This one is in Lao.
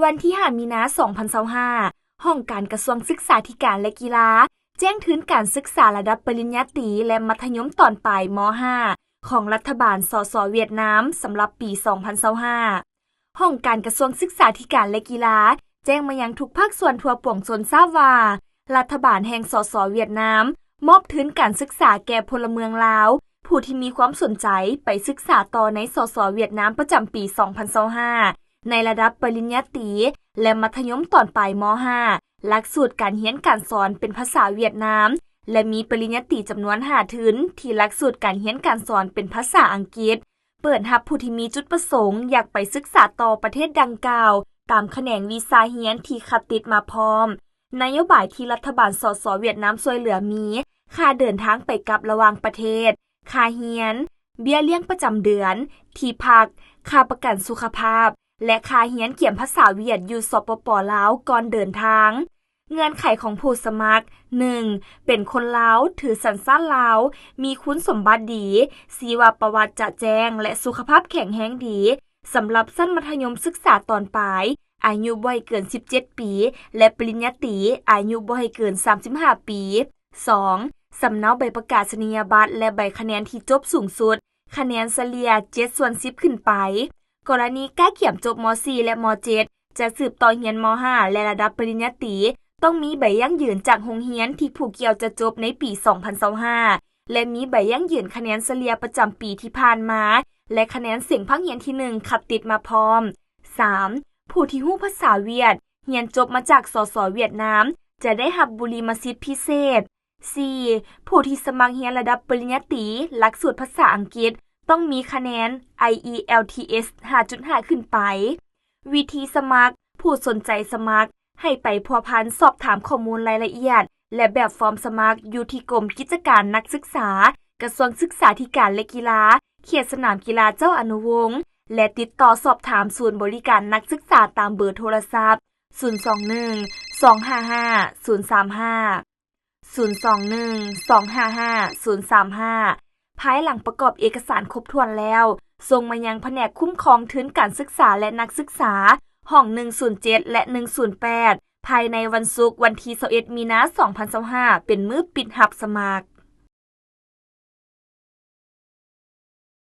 ວັນທີຫ້າ ມີນາ ສອງພັນຊາວຫ້າ, ຫ້ອງການກະຊວງສຶກສາທິການ ແລະ ກິລາ ແຈ້ງທຶນການສຶກສາລະດັບປະລິນຍາຕີ ແລະ ມັດທະຍົມຕອນປາຍ ມ.ຫ້າ ຂອງລັດຖະບານ ສສ ຫວຽດນາມ ສຳລັບປີ ສອງພັນຊາວຫ້າ. ຫ້ອງການກະຊວງສຶກສາທິການ ແລະ ກິລາ ແຈ້ງມາຍັງທຸກພາກສ່ວນທົ່ວປວງຊົນຊາບວ່າ ລັດຖະບານແຫ່ງ ສສ ຫວຽດນາມ ມອບທຶນການສຶກສາແກ່ພົນລະເມືອງລາວ ຜູ້ທີ່ມີຄວາມສົນໃຈໄປສຶກສາຕໍ່ໃນ ສສ ຫວຽດນາມ ປະຈຳປີ ສອງພັນຊາວຫ້າ ໃນລະດັບປະລິນຍາຕີ ແລະ ມັດທະຍົມຕອນປາຍ ມ.ຫ້າ ຫຼັກສູດການຮຽນການສອນເປັນພາສາຫວຽດນາມ ແລະ ມີປະລິນຍາຕີຈຳນວນຫ້າທຶນ ທີ່ຫຼັກສູດການຮຽນການສອນເປັນພາສາອັງກິດ. ເປີດຮັບຜູ້ທີ່ມີຈຸດປະສົງຢາກໄປສຶກສາຕໍ່ປະເທດດັ່ງກ່າວ ຕາມຂະແໜງວີຊາຮຽນທີ່ຄັດຕິດມາພ້ອມ. ນະໂຍບາຍທີ່ລັດຖະບານ ສສ ຫວຽດນາມຊ່ວຍເຫຼືອມີ ຄ່າເດີນທາງໄປກັບລະຫວ່າງປະເທດ, ຄ່າຮຽນ, ເບ້ຍລ້ຽງປະຈຳເດືອນ, ທີ່ພັກ, ຄ່າປະກັນສຸຂະພາບ ແລະ ຄ່າຮຽນກຽມພາສາຫວຽດຢູ່ ສປປ ລາວ ກ່ອນເດີນທາງ. ເງື່ອນໄຂຂອງຜູ້ສະໝັກ ໜຶ່ງ ເປັນຄົນລາວ ຖືສັນຊາດລາວ ມີຄຸນສົມບັດດີ, ຊີວະປະຫວັດຈະແຈ້ງ ແລະ ສຸຂະພາບແຂງແຮງດີ. ສຳລັບຊັ້ນມັດທະຍົມສຶກສາຕອນປາຍ ອາຍຸບໍ່ໃຫ້ເກີນສິບເຈັດປີ ແລະ ປະລິນຍາຕີ ອາຍຸບໍ່ໃຫ້ເກີນສາມສິບຫ້າປີ. ສອງ ສຳເນົາໃບປະກາສະນີຍະບັດ ແລະ ໃບຄະແນນທີ່ຈົບສູງສຸດ, ຄະແນນສະເລ່ຍເຈັດສ່ວນສິບຂຶ້ນໄປ. ກໍລະນີກະກຽມຈົບ ມ.ສີ່ ແລະ ມ.ເຈັດ ຈະສືບຕໍ່ຮຽນ ມ.ຫ້າ ແລະ ລະດັບປະລິນຍາຕີ ຕ້ອງມີໃບຢັ້ງຢືນຈາກໂຮງຮຽນທີ່ຜູ້ກ່ຽວຈະຈົບໃນປີ ສອງພັນຊາວຫ້າ ແລະ ມີໃບຢັ້ງຢືນຄະແນນສະເລ່ຍປະຈຳປີທີ່ຜ່ານມາ ແລະ ຄະແນນເສັງພາກຮຽນທີໜຶ່ງ ຄັດຕິດມາພ້ອມ. ສາມ ຜູ້ທີ່ຮູ້ພາສາຫວຽດ, ຮຽນຈົບມາຈາກ ສສ ຫວຽດນາມ ຈະໄດ້ຮັບບຸລິມະສິດພິເສດ. ສີ່ ຜູ້ທີ່ສະໝັກຮຽນລະດັບປະລິນຍາຕີ ຫຼັກສູດພາສາອັງກິດ ຕ້ອງມີຄະແນນ IELTS ຫ້າຈຸດຫ້າ ຂຶ້ນໄປ. ວິທີສະໝັກ, ຜູ້ສົນໃຈສະໝັກ ໃຫ້ໄປພົວພັນສອບຖາມຂໍ້ມູນລາຍລະອຽດ ແລະ ແບບຟອມສະໝັກ ຢູ່ທີ່ກົມກິດຈະການນັກສຶກສາ, ກະຊວງສຶກສາທິການ ແລະ ກິລາ, ເຂດສະໜາມກິລາເຈົ້າອະນຸວົງ ແລະ ຕິດຕໍ່ສອບຖາມສູນບໍລິການນັກສຶກສາຕາມເບີໂທລະສັບ ສູນສອງໜຶ່ງ ສອງຫ້າຫ້າ ສູນສາມຫ້າ ສູນສອງໜຶ່ງ ສອງຫ້າຫ້າ ສູນສາມຫ້າ ພາຍຫຼັງປະກອບເອກະສານຄົບຖ້ວນແລ້ວ ສົ່ງມາຍັງພະແນກຄຸ້ມຄອງທຶນການສຶກສາ ແລະ ນັກສຶກສາ ຫ້ອງໜຶ່ງສູນເຈັດ ແລະ ໜຶ່ງສູນແປດ ພາຍໃນວັນສຸກ ວັນທີຊາວເອັດ ມີນາ ສອງພັນຊາວຫ້າ ເປັນມື້ປິດຮັບສະໝັກ.